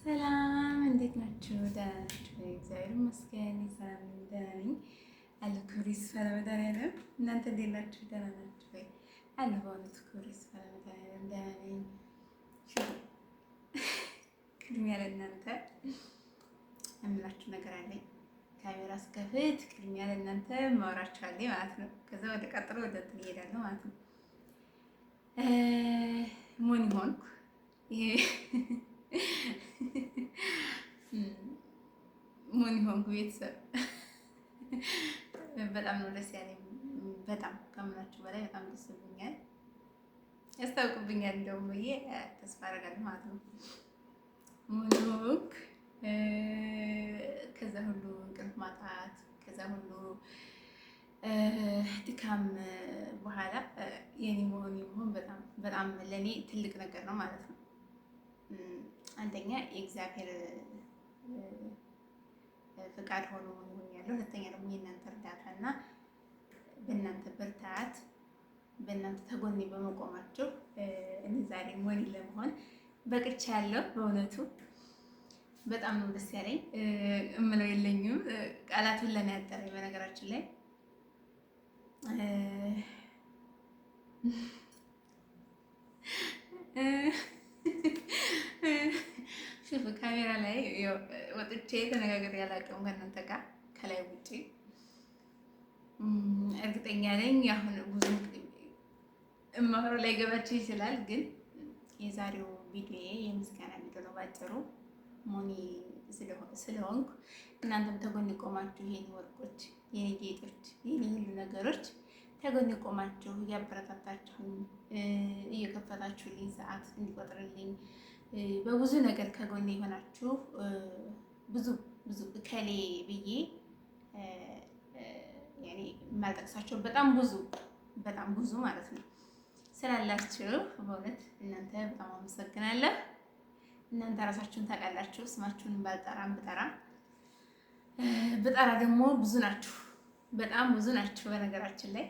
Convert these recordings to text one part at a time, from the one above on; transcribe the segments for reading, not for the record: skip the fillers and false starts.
ሰላም እንዴት ናችሁ? ደህና ናችሁ? እግዚአብሔር ይመስገን ሰላም ነኝ፣ ደህና ነኝ አለሁ። ክብር ይስፋ ለመድኃኒዓለም። እናንተ እንዴት ናችሁ? ደህና ናችሁ ወይ? አለሁ። በእውነቱ ክብር ይስፋ ለመድኃኒዓለም፣ ደህና ነኝ። ቅድሚያ ለእናንተ የምላችሁ ነገር አለኝ። ካሜራ ስከፍት ቅድሚያ ለእናንተ ማወራችሁ አለኝ ማለት ነው። ከዛ ወደ ቀጥሎ ወደ እንትን እሄዳለሁ ማለት ነው። ሞኒ ሆንኩ ይሄ ሞኒ ሆንኩ። ቤተሰብ በጣም ነው ደስ ያለኝ። በጣም ከምላችሁ በላይ በጣም ደስ ብሎኛል። ያስታውቅብኛል እንደውም ብዬ ተስፋ አደርጋለሁ ማለት ነው። ሞኒ ሆንኩ። ከዛ ሁሉ እንቅልፍ ማጣት፣ ከዛ ሁሉ ድካም በኋላ የኔ መሆን መሆን በጣም በጣም ለእኔ ትልቅ ነገር ነው ማለት ነው። አንደኛ የእግዚአብሔር ፍቃድ ሆኖ ያለው፣ ሁለተኛ ደግሞ የእናንተ እርዳታ እና በእናንተ ብርታት በእናንተ ተጎኔ በመቆማቸው እኔ ዛሬ ሞኒ ለመሆን በቅቻለሁ። በእውነቱ በጣም ነው ደስ ያለኝ። እምለው የለኝም፣ ቃላቱን ለኔ ያጠረኝ። በነገራችን ላይ ሽፍ ካሜራ ላይ ወጥቼ ተነጋግሬ አላውቅም ከእናንተ ጋር ከላይ ውጪ። እርግጠኛ ነኝ አሁን ብዙ እማወራው ላይ ገባችሁ ይችላል፣ ግን የዛሬው ቪዲዮ የምስጋና ቪዲዮ ነው። ባጭሩ ሞኒ ስለሆንኩ እናንተም ተጎን ቆማችሁ የኔ ወርቆች፣ የኔ ጌጦች፣ የኔ ሁሉ ነገሮች ተጎን ቆማችሁ እያበረታታችሁኝ እየከፈታችሁልኝ ሰዓት እንዲቆጥርልኝ በብዙ ነገር ከጎኔ የሆናችሁ ብዙ ብዙ እከሌ ብዬ የማልጠቅሳቸው በጣም ብዙ በጣም ብዙ ማለት ነው ስላላችሁ በእውነት እናንተ በጣም አመሰግናለሁ። እናንተ ራሳችሁን ታውቃላችሁ። ስማችሁን ባልጠራም ብጠራ ደግሞ ብዙ ናችሁ፣ በጣም ብዙ ናችሁ። በነገራችን ላይ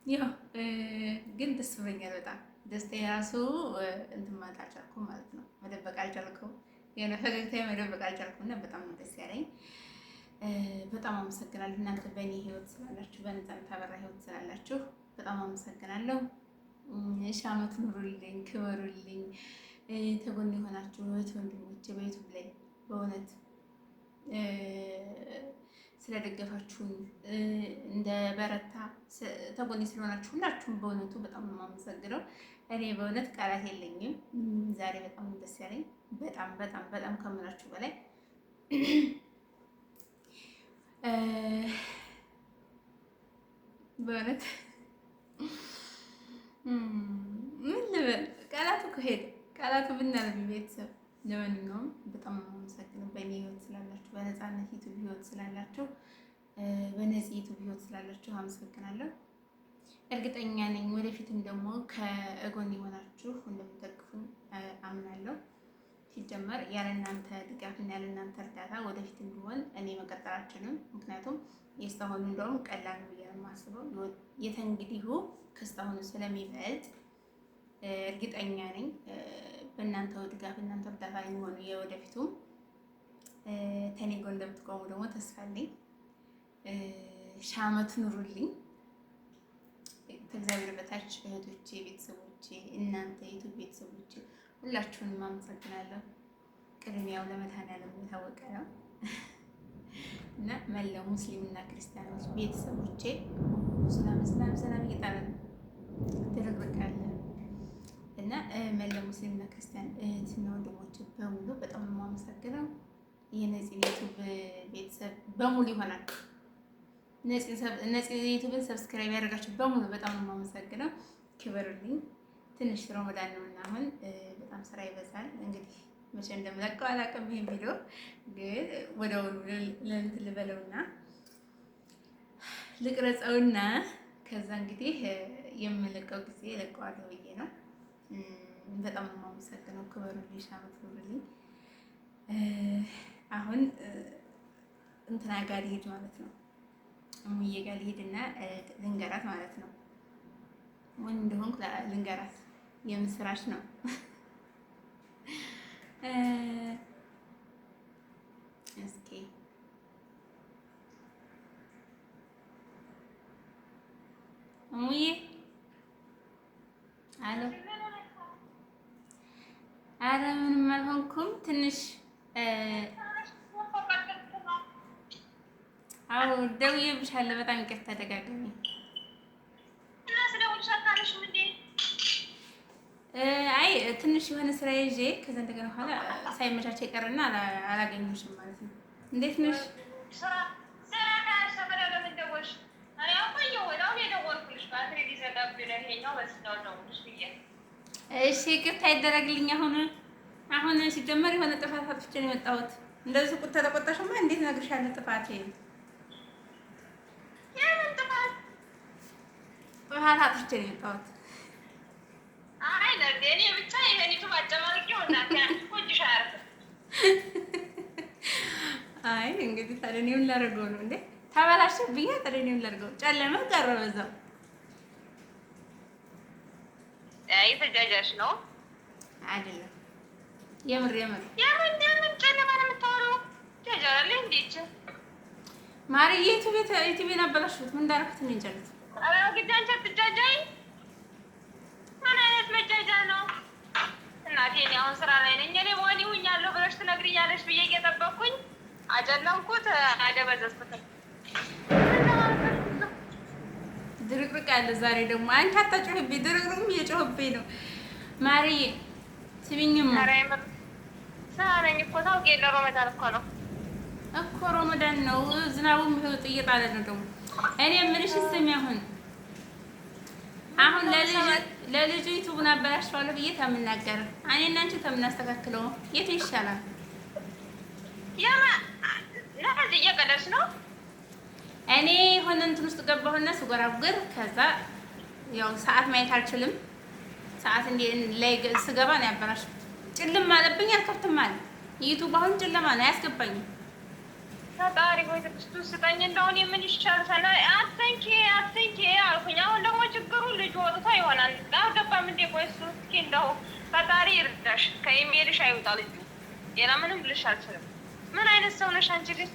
ያው ግን ደስ ብሎኛል በጣም ደስታ የራሱ እንትን ማለት አልቻልኩም ማለት ነው። መደበቅ አልቻልኩም፣ የሆነ ፈገግታ መደበቅ አልቻልኩም እና በጣም ነው ደስ ያለኝ። በጣም አመሰግናለሁ እናንተ በእኔ ህይወት ስላላችሁ፣ በነፃነት አበራ ህይወት ስላላችሁ በጣም አመሰግናለሁ። ሺህ ዓመት ኑሩልኝ፣ ክበሩልኝ። ተጎን የሆናችሁ እህት ወንድሞቼ በዩቱብ ላይ በእውነት ስለደገፋችሁኝ እንደ በረታ ተጎኔ ስለሆናችሁ ሁላችሁም በእውነቱ በጣም ነው የማመሰግነው። እኔ በእውነት ቃላት የለኝም። ዛሬ በጣም ደስ ያለኝ በጣም በጣም በጣም ከምላችሁ በላይ በእውነት ምን ልበል፣ ቃላቱ ከሄደ ቃላቱ ብናለብ ቤተሰብ። ለማንኛውም በጣም ነው የማመሰግነው በእኔ ህይወት ስላላችሁ፣ በነፃነት ዩቱብ ህይወት ስላላችሁ፣ በነፂ ዩቱብ ህይወት ስላላችሁ አመሰግናለሁ። እርግጠኛ ነኝ ወደፊትም ደግሞ ከጎን የሆናችሁ እንደምትደግፉኝ አምናለሁ። ሲጀመር ያለ እናንተ ድጋፍና ያለ እናንተ እርዳታ ወደፊትም ቢሆን እኔ መቀጠል አልችልም። ምክንያቱም የእስካሁኑ እንደውም ቀላል ነው ብዬ ነው የማስበው። የተንግዲሁ ከእስካሁኑ ስለሚበልጥ እርግጠኛ ነኝ በእናንተው ድጋፍ እናንተ እርዳታ የሚሆኑ የወደፊቱም ተኔ ጎን እንደምትቆሙ ደግሞ ተስፋ አለኝ። ሺህ ዓመት ኑሩልኝ። ከእግዚአብሔር በታች እህቶቼ፣ ቤተሰቦቼ፣ እናንተ የዩቱብ ቤተሰቦቼ ሁላችሁንም አመሰግናለሁ። ቅድሚያው ለመድኃኒዓለም የታወቀ ነው እና መላው ሙስሊምና ክርስቲያኖች ቤተሰቦቼ ሰላም ሰላም ሰላም እየጣለ ነው ትርቅርቅ ያለ እና መላው ሙስሊምና ክርስቲያን እህትና ወንድሞቼ በሙሉ በጣም ነው የማመሰግነው። የነፂን ዩቱብ ቤተሰብ በሙሉ ይሆናል። ነፂ ዩቱብን subscribe ያደርጋችሁ በሙሉ በጣም ነው የማመሰግነው። ክበሩልኝ። ትንሽ ረመዳን ነው እና አሁን በጣም ስራ ይበዛል። እንግዲህ መቼ እንደምለቀው አላውቅም። ይሄን ቪዲዮ ግን ወደውኑ ለእንትን ልበለውና ልቅረጸውና ከዛ እንግዲህ የምለቀው ጊዜ እለቀዋለሁ ብዬ ነው። በጣም ነው የማመሰግነው። ክበሩልኝ፣ ሺህ ዓመት ኑሩልኝ። አሁን እንትና ጋር ልሄድ ማለት ነው። እሙዬ ጋር ልሄድና ልንገራት ማለት ነው። ምን እንደሆንኩ ልንገራት። የምስራች ነው። እስኪ እሙዬ አሎ። አረ ምንም አልሆንኩም። ትንሽ አዎ ደውዬብሻለሁ። በጣም ይቅርታ ደጋግሜ። አይ ትንሽ የሆነ ስራ ይዤ ከዛ እንደገና በኋላ ሳይመቻቸ ይቀርና አላገኘሁሽም ማለት ነው። እንዴት ነሽ? እሺ ይቅርታ ይደረግልኝ። አሁን አሁን ሲጀመር የሆነ ጥፋት አጥፍቼ ነው የመጣሁት። እንደዚህ ቁጣ ተቆጣሽማ እንዴት እነግርሻለሁ ጥፋቴን? ጥፋት አጥፍቼ ነው የመጣሁት። አይ እኔ ብቻ ይሄን አጨማርቂው እናቴ እጅሽ አያርፍም። አይ እንግዲህ ታዲያ እኔ ምን ላደርገው ነው እንዴ? ተበላሸብኝ። ታዲያ እኔ ምን ላደርገው? ጨለመ ቀረ በዛው። እየተጃጃሽ ነው አይደለም? የምር የምር የምን የምን ጨለማ ነው የምታወሪው? ጃጃላለህ እንዴ? ይህች ማርዬ ዩቲዩብን አበላሽሁት። ምን እንዳደረኩት እኔ እንጃ። ኧረ ግድ አንቺ አትጃጃይ። ምን አይነት መጃጃ ነው እናቴ? እኔ አሁን ስራ ላይ ነኝ። እኔ መሆን ይሁኛለሁ ብለሽ ትነግሪኛለሽ ብዬ እየጠበቅኩኝ አጨለምኩት፣ አደበዘዝኩትም። ድርቅርቅ ያለ ዛሬ ደግሞ አንቺ አታጮህብኝ። ድርቅርቅም እየጮህብኝ ነው ማርዬ። ስሚኝማ ኧረ የምር ስራ ነኝ እኮ ታውቂ የለ ሮመዳን እኮ ነው እኮ ሮመዳን ነው። ዝናቡም ይኸው እየጣለ ነው ደግሞ። እኔ የምልሽ ስሚ፣ አሁን አሁን ለልጁ ዩቲዩብን አበላሽዋለሁ ብዬ ተምናገር እኔ እና አንቺ ተምናስተካክለው የቱ ይሻላል? የማ ናዚ እየቀለድሽ ነው? እኔ የሆነ እንትን ውስጥ ገባሁና ስጎራጉር ከዛ ያው ሰዓት ማየት አልችልም። ሰዓት እንደ ላይ ስገባ ነው ያበላሽሁት። ጭልም አለብኝ፣ አልከፍትም አለ ዩቲዩብ። አሁን ጨለማ ነው አያስገባኝም። ፈጣሪ ሆይ ትዕግስቱን ስጠኝ። እንደው እኔ ምን ይሻልሻል? አትንኪ አትንኪ አልኩኝ። አሁን ደግሞ ችግሩ ልጁ ወጥቶ ይሆናል አልገባም እንዴ? ቆይ እሱ እስኪ እንደው ፈጣሪ ይርዳሽ፣ ከኢሜልሽ አይውጣ ልጁ። ሌላ ምንም ልልሽ አልችልም። ምን አይነት ሰው ነሽ አንቺ ግን?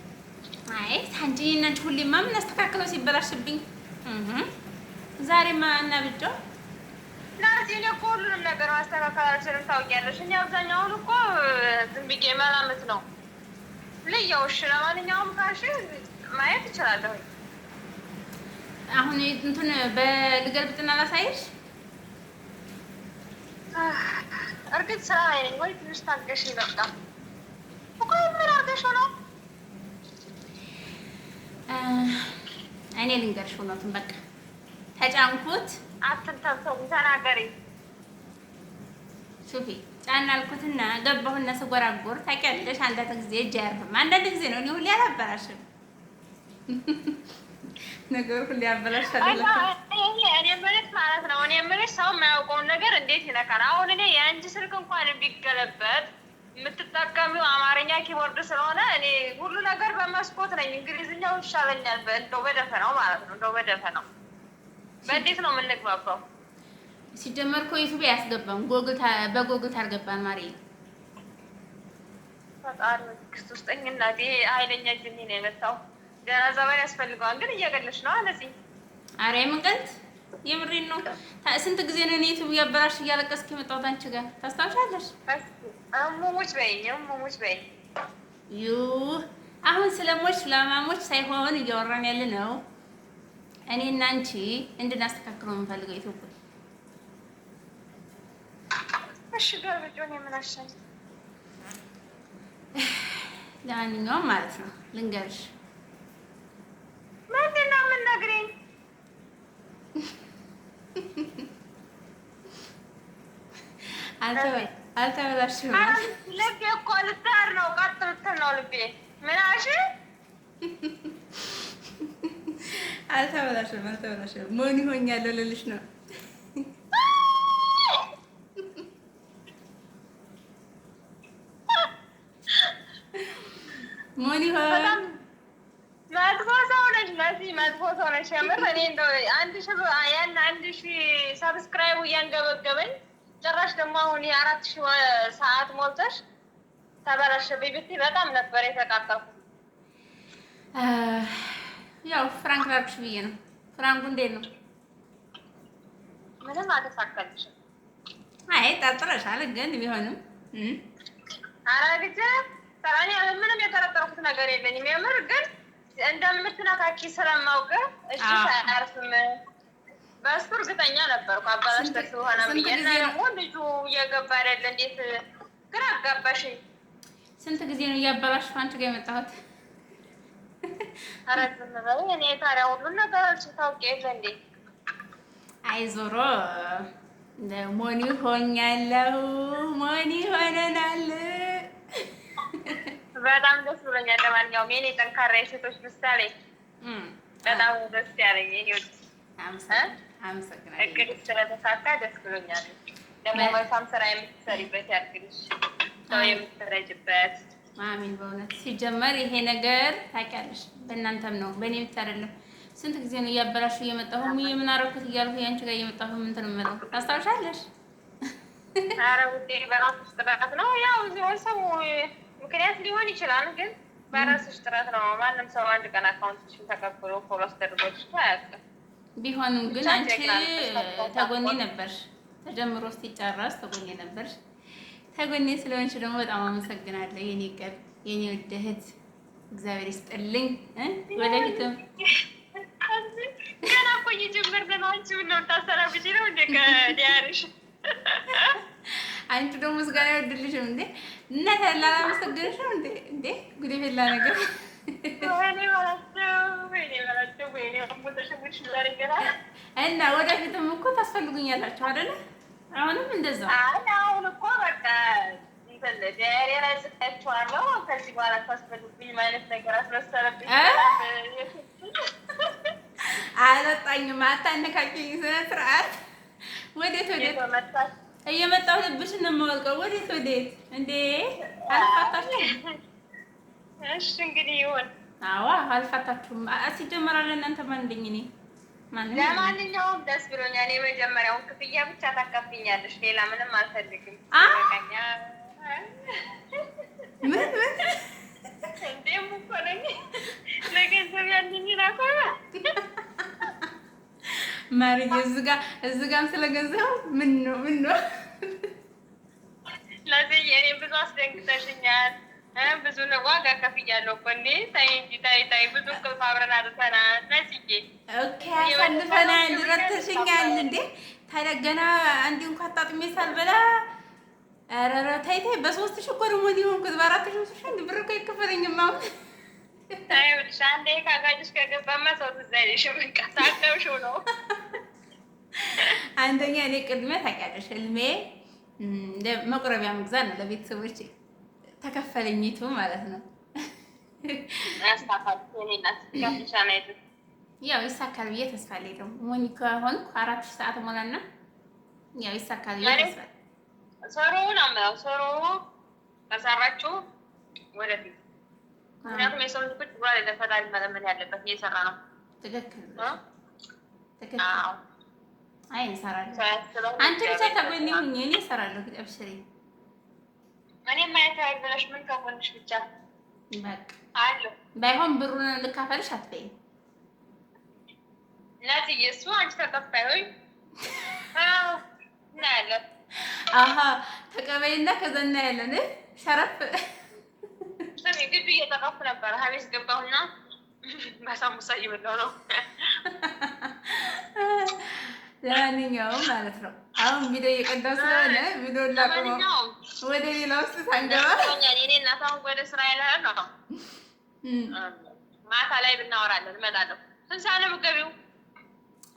አይ አንቺ እና አንቺ ሁሌማ ምን አስተካክለው ሲበላሽብኝ ዛሬማ እና ብጮ ናዚ እኔ እኮ ሁሉንም ነገር ማስተካከል አልችልም ታውቂያለሽ። እኔ አብዛኛውን እኮ ዝም ብዬ መላምት ነው ልየው። እሺ ለማንኛውም ካልሽ ማየት እችላለሁ። አሁን እንትን በልገልብጥና ላሳይሽ። እርግጥ ስራ ላይ ነኝ ወይ ትንሽ ታገሽኝ። በቃ እኮ ምን አድርገሽ ነው? እኔ ልንገርሽ እውነቱን በቃ ተጫንኩት። አትንተብተቡ፣ ተናገሪ። ሹፊ ጫን አልኩትና ገባሁና ስጎራጎር ታውቂያለሽ፣ አንዳንድ ጊዜ እጅ አያርፍም። አንዳንድ ጊዜ ነው፣ እኔ ሁሌ አላበላሽም። ነገሩ ሁሌ ያበላሻል። እኔ የምልሽ ማለት ነው፣ እኔ የምልሽ ሰው የማያውቀውን ነገር እንዴት ይነካል? አሁን እኔ የአንቺ ስልክ እንኳን ቢገለበጥ የምትጠቀሚው አማርኛ keyboard ስለሆነ እኔ ሁሉ ነገር በመስኮት ነኝ። እንግሊዝኛው ይሻለኛል። እንደው በደፈናው ማለት ነው፣ እንደው በደፈናው በእንዴት ነው የምንግባባው? ሲጀመር እኮ ዩቲዩብ አያስገባም። ጎግል በጎግል ታርገባን ማሪ። ፈጣሪ ትዕግስት ውስጠኝ እናቴ። ኃይለኛ ጅኒ ነው የመታው። ገና ዘመን ያስፈልገዋል። ግን እየቀለድሽ ነው አለዚህ። ኧረ የምን ቀልድ የምሬን ነው። ስንት ጊዜ ነው እኔ ዩቲዩብ እያበላሽ እያለቀስክ የመጣሁት አንቺ ጋር ታስታውሻለሽ? እሙሙች በይኝ፣ እሙሙች በይኝ። ዩ አሁን ስለሞች ስለማሞች ሳይሆን እያወራን ያለ ነው። እኔ እና አንቺ እንድናስተካክለው የምንፈልገው ዩቲዩብ። እሺ ገልብጬው እኔ ምን አሻኝ? ለማንኛውም ማለት ነው ልንገርሽ። ምንድን ነው የምንነግሪኝ? አልተበላሽም። ልቤ እኮ ልትሄድ ነው፣ ቀጥ ልትል ነው ልቤ። ምን አልሽ? አልተበላሽም፣ አልተበላሽም። ሞኒ ሆኛለሁ ልልሽ ነው። ሞኒ ሆን መጥፎ ሰው ነሽ መሲ፣ መጥፎ ሰው ነሽ። የምር እኔ እንደው 1000 ያን 1000 subscribe ኡ እያንገበገበኝ ጭራሽ ደግሞ አሁን የ4000 ሰዓት ሞልተሽ ተበላሸብኝ ብትይ በጣም ነበር የተቃጠልኩት። ያው prank ላድርግሽ ብዬ ነው። prank ኡ እንዴት ነው? ምንም አልተሳካልሽም። አይ ጠርጥረሻል፣ ግን ቢሆንም ኧረ ልጄ እኔ ምንም የጠረጠርኩት ነገር የለኝም። የምር ግን እንደምትነካኪ ስለማውቅ እጅሽ አያርፍም። በእሱ እርግጠኛ ነበርኩ። አባላሽተሽ ሆነ ብዬ እና ደግሞ ልጁ እየገባ አይደለ? እንዴት ግራ አጋባሽኝ። ስንት ጊዜ ነው እያበላሽሁ አንቺ ጋር የመጣሁት? ኧረ ዝም በይ። እኔ ታዲያ ሁሉን ነገር ታውቂ የለ እንዴ? አይ ዞሮ money ሆኛለሁ፣ money ሆነናል። በጣም ደስ ብሎኛል። ለማንኛውም የኔ ጠንካራ የሴቶች ምሳሌ በጣም ደስ ያለኝ የኔ ውድ እቅድሽ ስለተሳካ ደስ ብሎኛል። ደግሞ መልካም ስራ የምትሰሪበት ያድርግልሽ፣ ሰው የምትረጅበት። አሚን። በእውነት ሲጀመር ይሄ ነገር ታውቂያለሽ፣ በእናንተም ነው በእኔ ብቻ አይደለም። ስንት ጊዜ ነው እያበላሹ እየመጣሁ ሙዬ ምን አደረኩት እያልኩ ያንቺ ጋር እየመጣሁ እንትን የምለው ታስታውሻለሽ? ኧረ ውዴ በራስሽ ጥረት ነው። ያው ሰው ምክንያት ሊሆን ይችላል፣ ግን በራስሽ ጥረት ነው። ማንም ሰው አንድ ቀን account ሽን ተቀብሎ follow አስደርጎልሽ አያውቅም። ቢሆንም ግን አንቺ ተጎኔ ነበርሽ፣ ተጀምሮ እስኪጨረስ ተጎኔ ነበርሽ። ተጎኔ ስለሆንሽ ደግሞ በጣም አመሰግናለሁ የኔ ቀል የኔ ውድ እህት፣ እግዚአብሔር ይስጥልኝ። ወደፊትም ገና እኮ እየጀመርን ነው። አንቺ ምነው ታሰራብሽ ነው እንደ ከ diary ሽ አንቺ ደግሞ ምስጋና አይወድልሽም እንዴ? እና ላላመሰግንሽ ነው እንዴ? እንዴ ጉዴ ፈላ ነገር። እና ወደፊትም እኮ ታስፈልጉኛላችሁ አይደለ? አሁንም እንደዛው። አሁን እኮ በቃ diary ላይ ጽፌያቸዋለሁ። ከዚህ በኋላ ታስፈልጉኝ አይነት ነገር አስመሰለብኝ። አልወጣኝም። አታነካኪኝ። ስነ ስርዓት። ወዴት ወዴት እየመጣሁ ልብሽን ነው የማወልቀው። ወዴት ወዴት እንዴ? አልፋታችሁም። እሺ እንግዲህ ይሁን። አዋ አልፋታችሁም። ሲጀመር አለ እናንተ ማን እንደኝ እኔ ለማንኛውም ደስ ብሎኛል። የመጀመሪያውን ክፍያ ብቻ ታካፍኛለሽ፣ ሌላ ምንም አልፈልግም። ምን ምን እንዴም እኮ ነኝ ለገንዘብ ያለኝ ናኮራ ማርዬ፣ እዚህ ጋርም ስለ ገንዘብ ምን ነው ምን ነው ለዚህ እኔ ብዙ አስደንግጠሽኛል። ብዙ ዋጋ ከፍያለሁ እኮ እንዴ! ተይ እንጂ ተይ ተይ። ብዙ እንቅልፍ አብረን አጥተናል። ነጽዬ okay አሳልፈናል። ረድተሽኛል እንዴ! ታዲያ ገና አንዴ እንኳን አጣጥሜ ሳልበላ ኧረ ኧረ ተይ ተይ። በ3000 እኮ ደግሞ የሆንኩት በ4000 ብር እኮ አይከፈለኝም አሁን። ይኸውልሽ አንዴ ካጋጭሽ ከገባማ ሰው ትዝ አይልሽም። በቃ ታቀብሽው ነው። አንደኛ እኔ ቅድሚያ ታውቂያለሽ ህልሜ መቁረቢያ መግዛት ነው ለቤተሰቦቼ ተከፈለኝቱ ማለት ነው። ያው ይሳካል ብዬ ተስፋ አለኝ። ደግሞ money ከሆንኩ 4000 ሰዓት ሞላና ያው ይሳካል ብዬ ተስፋ አለኝ። ሶሮውን አምራው ሶሮ ከሰራችሁ ወደፊት። ምክንያቱም የሰው ልጅ ቁጭ ብሎ አይደለም ፈጣሪ መለመን ያለበት እየሰራ ነው። ትክክል ትክክል። አይ እንሰራለን። አንቺ ብቻ ተጎኔ ሁኚ፣ እኔ እሰራለሁ። አብሽሪ። እኔ ማየት ብለሽ ምን ከጎንሽ ብቻ በቃ አለሁ። ባይሆን ብሩን ልካፈልሽ አትበይም። ነጽዬ፣ እሱ አንቺ ተከፋይ ሆይ እናያለን። አሀ ተቀበይና ከዛ እናያለን። ሸረፍ ስሚ፣ ግቢ እየጠቀፍኩ ነበር። ሀቤስ ገባሁና በሳምቡሳ እየበላሁ ነው። ለማንኛውም ማለት ነው አሁን ቪዲዮ እየቀዳሁ ስለሆነ ቪዲዮ ላቁመው፣ ወደ ሌላ ውስጥ ሳንገባ። የእኔ እናት አሁን ወደ ስራ ልሄድ ነው። ማታ ላይ ብናወራለን። እመጣለሁ። ስንት ሰዓት ነው የምትገቢው?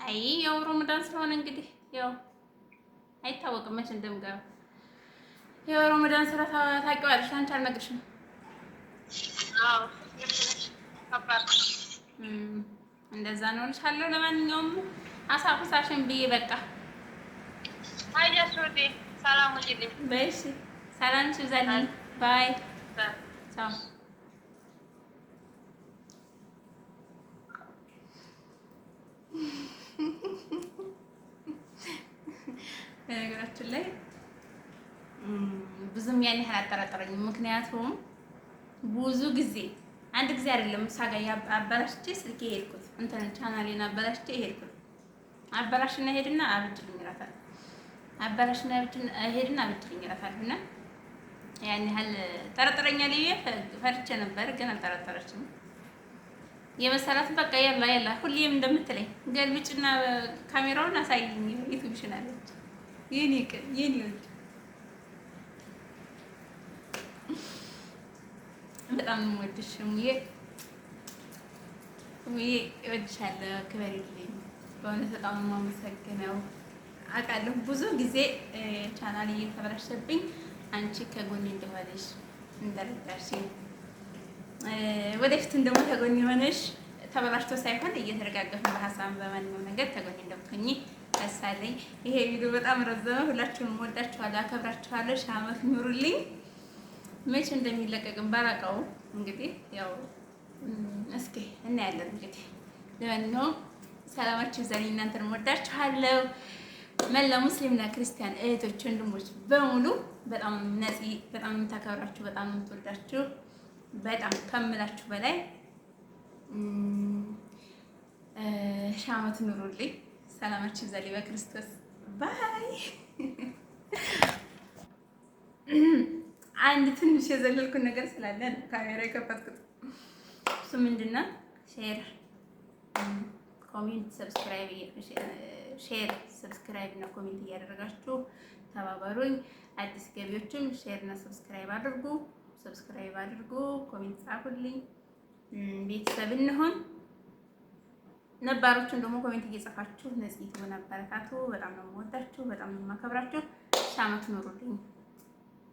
አይ ያው ረመዳን ስለሆነ እንግዲህ ያው አይታወቅም መቼ እንደምገባ። ያው ረመዳን ስራ ታውቂዋለሽ፣ አንቺ አልነግርሽም። እንደዛ ነው እልሻለሁ። ለማንኛውም አሳቁሳሽን ብዬ በቃ ሰላም ሁኚልኝ። በይ እሺ፣ ሰላም ይብዛልኝ። bye ቻው። በነገራችን ላይ ብዙም ያን ያህል አጠራጠረኝም። ምክንያቱም ብዙ ጊዜ አንድ ጊዜ አይደለም እሷ ጋር አበላሽቼ ስልኬ ሄድኩት እንትን ቻናሌን አበላሽቼ ሄድኩት። አበላሽና ሄድና አብጅልኝ እላታለሁ። አበላሽና ሄድና አብጅልኝ እላታለሁ። እና ያን ያህል ጠረጥረኛል ብዬ ፈርቼ ነበር፣ ግን አልጠረጠረችም። የመሰላት በቃ يلا يلا ሁሌም እንደምትለኝ ገልብጭና ካሜራውን አሳይኝ ዩቲዩብሽን አለች። የኔ ቅን የኔ ወድ በጣም ነው የምወድሽ እሙዬ፣ እሙዬ እወድሻለሁ፣ ክበሪልኝ። በእውነት በጣም ነው የማመሰግነው። አውቃለሁ ብዙ ጊዜ ቻናል እየተበላሸብኝ አንቺ ከጎኔ እንደሆነሽ እንደረዳሽኝ፣ ወደፊትም ደግሞ ከጎኔ ሆነሽ ተበላሽቶ ሳይሆን እየተረጋገፍን በሀሳብ በማንኛውም ነገር ከጎኔ እንደምትሆኚ ደስ አለኝ። ይሄ ቪዲዮ በጣም ረዘመ። ሁላችሁንም ወዳችኋለሁ፣ አከብራችኋለሁ። ሺህ ዓመት ኑሩልኝ። መቼ እንደሚለቀቅም ባላውቀው እንግዲህ ያው እስኪ እናያለን። እንግዲህ ለማንኛውም ሰላማችሁ ይብዛልኝ። እናንተንም ወዳችኋለሁ። መላ ሙስሊምና ክርስቲያን እህቶች ወንድሞች በሙሉ በጣም ነፂ በጣም የምታከብራችሁ በጣም የምትወዳችሁ በጣም ከምላችሁ በላይ ሺህ ዓመት ኑሩልኝ። ሰላማችሁ ይብዛልኝ በክርስቶስ bye። አንድ ትንሽ የዘለልኩት ነገር ስላለ ነው ካሜራ የከፈትኩት። እሱ ምንድን ነው? share፣ comment፣ subscribe፣ share፣ subscribe እና comment እያደረጋችሁ ተባበሩኝ። አዲስ ገቢዎችም share እና subscribe አድርጉ፣ subscribe አድርጉ፣ comment ጻፉልኝ፣ ቤተሰብ እንሆን። ነባሮችን ደግሞ comment እየጻፋችሁ ነጽ ዩቲዩብን አበረታቱ። በጣም ነው የምወዳችሁ፣ በጣም ነው የማከብራችሁ። ሺህ ዓመት ኑሩልኝ።